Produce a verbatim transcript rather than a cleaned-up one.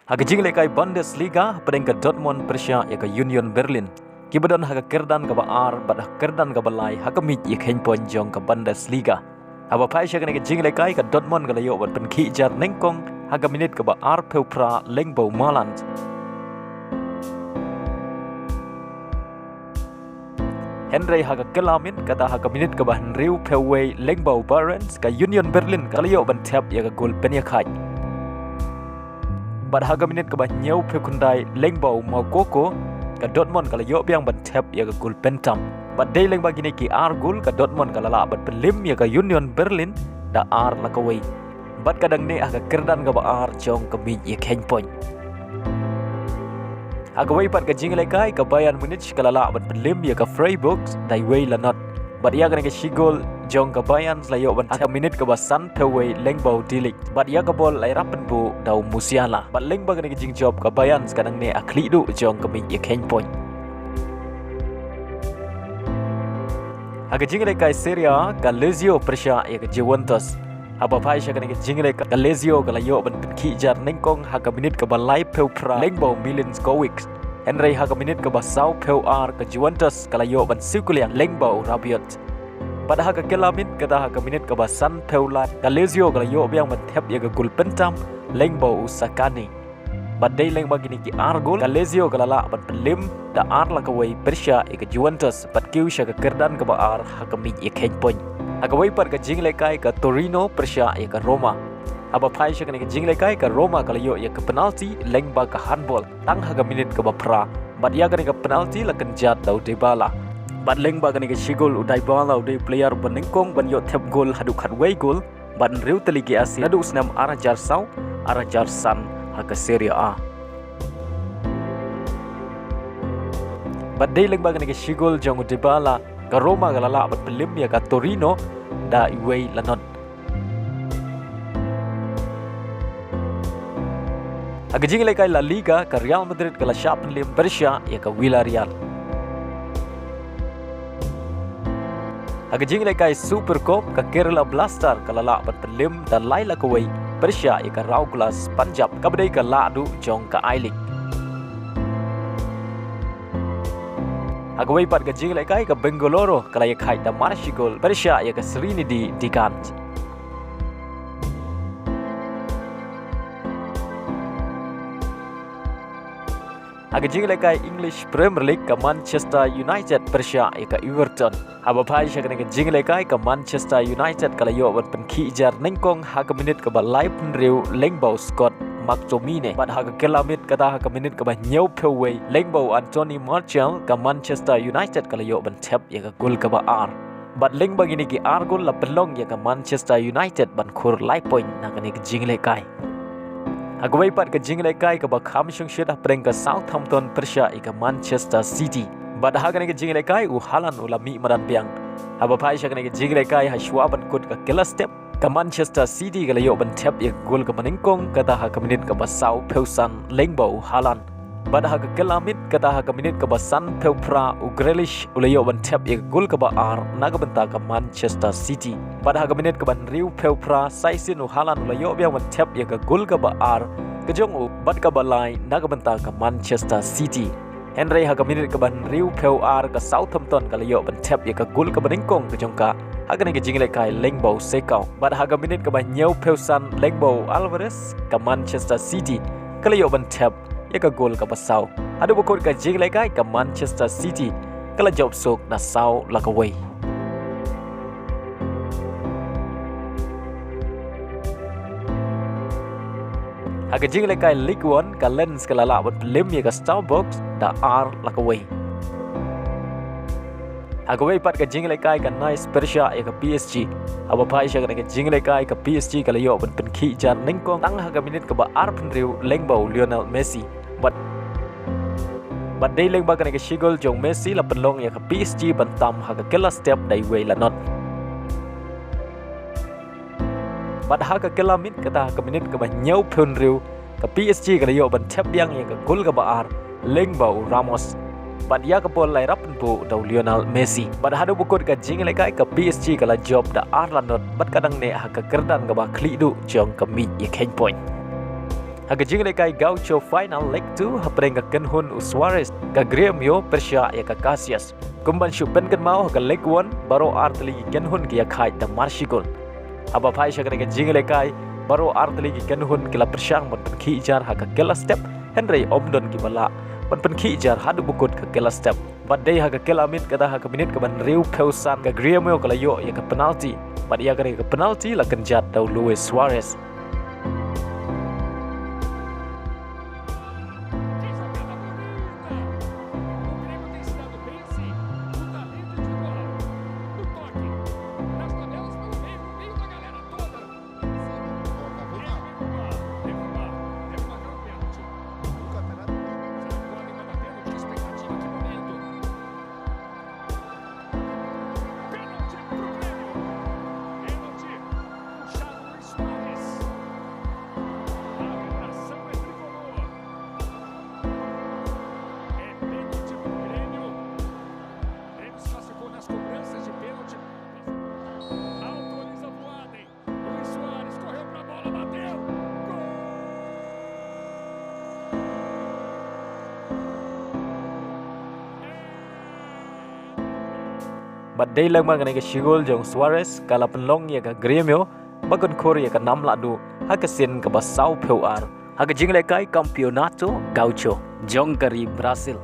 Ha ka jinglehkai Bundesliga, hapdeng ka Dortmund pyrshah ïa ka Union Berlin, kiba don ha ka kyrdan kaba ar bad ha ka kyrdan kaba lai ha ka miej ïakheiñ point jong ka Bundesliga. Haba phai sha kane ka jinglehkai, ka Dortmund ka la ïoh ban pynkhih jar nyngkong ha ka minit kaba arphew phra lyngba u Maaland. Hynrei ha ka kylla miet, kata ha ka minit kaba hynriewphew wei lyngba u Behrens, ka Union Berlin ka la ïoh ban thep ïa ka gol pynïakhaid. Bad ha ka minit kaba hynñiewphew khyndai lyngba u Moukoko, ka Dortmund ka la ïoh biang ban thep ïa ka gol pyntam. Bad dei lyngba kine ki ar gol, ka Dortmund ka la lah ban pynlip ïa ka Union Berlin da ar la kawei. Bad ka dang neh ha ka kyrdan kaba ar jong ka miej ïakheiñ point. Ha kawei pat ka jinglehkai, ka Bayern Munich ka la lah ban pynlip ïa ka Freiburg da iwei la not. Bad ïa kane ka shi gol jong ka Bayern la ïoh ban thep ha ka minit kaba sanphew wei lyngba u De Ligt. Bad ïa ka bol la ïarap pynbuh da u Musiala. Bad lyngba kane ka jingjop, ka Bayern ka dang neh ha khlieh duh jong ka miej ïakheiñ point. Ha ka jinglehkai Serie A, ka Lazio pyrshah ïa ka Juventus. Haba phai sha kane ka jinglehkai, ka Lazio ka la ïoh ban pynkhih jar nyngkong ha ka minit kaba laiphew phra lyngba u Milinkovic. Hynrei ha ka minit kaba sawphew ar, ka Juventus ka la ïoh ban siew kylliang lyngba u Rabiot. Bad ha ka kylla miet, kata ha ka minit kaba sanphew lai, ka Lazio ka la ïoh biang ban thep ïa ka gol pyntam lyngba u Zaccagni. Bad dei lyngba kine ki ar gol, ka Lazio ka la lah ban pynlip da ar la kawei pyrshah ïa ka Juventus, bad kiew sha ka kyrdan kaba ar ha ka miej ïakheiñ point. Ha kawei pat ka jinglehkai, ka Torino pyrshah ïa ka Roma. Haba phai sha kane ka jinglehkai, ka Roma ka la ïoh ïa ka penalti lyngba ka handball tang ha ka minit kaba phra. Bad ïa kane ka penalti la kynjat da u Dybala. Bad lyngba kane ka shi gol, u Dybala u dei u player ba nyngkong ban ïoh thep gol haduh khatwei gol bad hynriew tylli ki assist naduh u snem ar hajar saw, ar hajar san ha ka Serie A. Bad dei lyngba kane ka shi gol jong u Dybala, ka Roma ka la lah ban pynlip ïa ka Torino da iwei la not. Ha ka jinglehkai La Liga, ka Real Madrid ka la shah pynlip pyrshah ïa ka Villarreal. Ha ka jinglehkai Super Cup, ka Kerala Blaster ka la lah ban pynlip da lai la kawei pyrshah ïa ka Rauh Glass Punjab, kaba dei ka lah duh jong ka I-League. Ha kawei pat ka jinglehkai, ka Bengaluru ka la ïakhaid da mar shi gol pyrshah ïa ka Sreenidi Digant. Ha ka jinglehkai English Premier League, ka Manchester United pyrshah ïa ka Everton. Haba phai sha kane ka jinglehkai, ka Manchester United ka la ïoh ban pynkhih jar nyngkong ha ka minit kaba laiphew hynriew lyngba u Scott McTominay. Bad ha ka kylla miet, kata ha ka minit kaba hynñiewphew wei lyngba u Anthony Martial, ka Manchester United ka la ïoh ban thep ïa ka gol kaba ar. Bad lyngba kine ki ar gol la pynlong ïa ka Manchester United ban khur lai point na kane ka jinglehkai. Ha kawei pat ka jinglehkai, kaba kham shongshit hapdeng, ka Southampton pyrshah ïa ka Manchester City. Bad ha kane ka jinglehkai u Haaland u la mih madan biang. Haba phai sha kane ka jinglehkai, ha shuwa ban kut ka kylla step, ka Manchester City ka la ïoh ban thep ïa ka gol kaba nyngkong, kata ha ka minit kaba sawphew san lyngba u Haaland. Bad ha ka kylla miet, kata ha ka minit kaba sanphew phra, u Grealish u la ïoh ban thep ïa ka gol kaba ar na ka bynta ka Manchester City. Bad ha ka minit kaba hynriewphew phra, sa shisien u Haaland u la ïoh biang ban thep ïa ka gol kaba ar ka jong u bad kaba lai na ka bynta ka Manchester City. Hynrei ha ka minit kaba hynriewphew ar, ka Southampton ka la ïoh ban thep ïa ka gol kaba nyngkong ka jong ka ha kane ka jinglehkai lyngba u Sekou. Bad ha ka minit kaba hynñiewphew san lyngba u Alvarez, ka Manchester City ka la ïoh ban thep ïa ka gol kaba saw. Haduh ba kut ka jinglehkai, ka Manchester City ka la jop suk da saw la kawei. Ha ka jinglehkai Ligue One, ka Lens ka la lah ban pynlip ïa ka Strasbourg da ar la kawei. Ha kawei pat ka jinglehkai, ka Nice pyrshah ïa ka P S G. Haba phai sha kane ka jinglehkai, ka P S G ka la ïoh ban pynkhih jar nyngkong tang ha ka minit kaba arphew hynriew lyngba u Lionel Messi. Bad, bad dei lyngba kane ka shi gol jong Messi la pynlong ïa ka P S G ban tam ha ka kylla step da iwei la not. Bad ha ka kylla miet, kata ha ka minit kaba hynñiewphew hynriew, ka P S G ka la ïoh ban thep biang ïa ka gol kaba ar lyngba u Ramos. Bad ïa ka bol la ïarap pynbuh da u Lionel Messi. Bad haduh ba kut ka jinglehkai, ka P S G ka la jop da ar la not bad ka dang neh ha ka kyrdan kaba khlieh duh jong ka miej ïakheiñ point. Ha ka jinglehkai Gaucho Final Leg two hapdeng ka kynhun u Suarez, ka Gremio pyrshah ïa ka Caxias. Kum ban shu pynkynmaw, ha ka Leg one baroh artylli ki kynhun ki ïakhaid da mar shi gol. Haba phai sha kane ka jinglehkai, baroh artylli ki kynhun ki la pyrshang ban pynkhih jar ha ka kylla step, hynrei ym don kiba lah ban pynkhih jar haduh ba kut ka kylla step. Bad dei ha ka kylla miet, kata ha ka minit kaba hynriewphew san, ka Gremio ka la ïoh ïa ka penalti. Bad ïa kane ka penalti la kynjat da u Luis Suarez. Bad dei lang ma kane ka shi gol jong Suarez ka la pynlong ïa ka Gremio ba kynkhur ïa ka nam lahduh ha ka sien kaba sawphew ar ha ka jinglehkai Campeonato Gaucho jong ka ri Brazil.